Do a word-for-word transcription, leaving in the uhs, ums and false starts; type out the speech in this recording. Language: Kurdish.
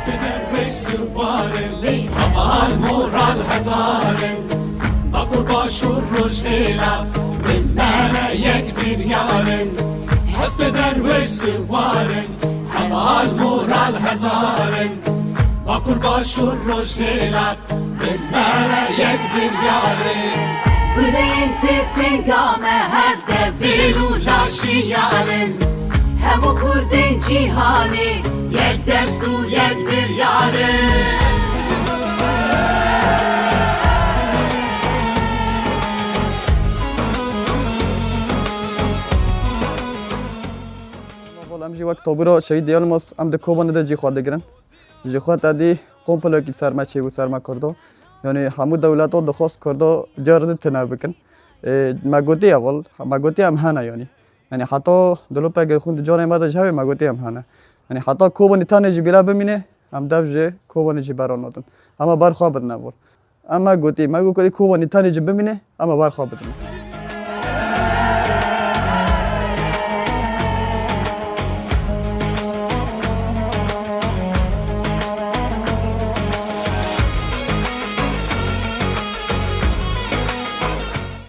Derwêş siwarin, heval moral hezarin. Bakur Başûr Rojhêla, bi me re yek biryarin. Hespê derwêş siwarin, heval moral hezarin. Bakur Başûr Rojhêla, bi me re yek biryarin. Gulên têfênga me her devên û laşiyarin. Hemû kurdên cîhanê yek dest û yek biryarin. Em jî wek tabûra şehîd Yilmaz, em di Kobanê de cî xwe digirin. Ji xwe te dî komplekî ser me çêbû, ser me Kurdo. Yanî hemû dewleto dixwest Kurdo car din tune bikin. Ê, me gotiye wal, me gotiye em hene yanî. Yanî heta dilopeke xwîn di canê me de ji hevê me gotiye em hene. Yanî heta Kobanî tenê jî bîle bimîne, em dev ji Kobanî jî bera nadin. Em ê ber xwe bidine wal. Em me gotî, me got, Kobanî tenê jî bimîne, em ê ber xwe bidine.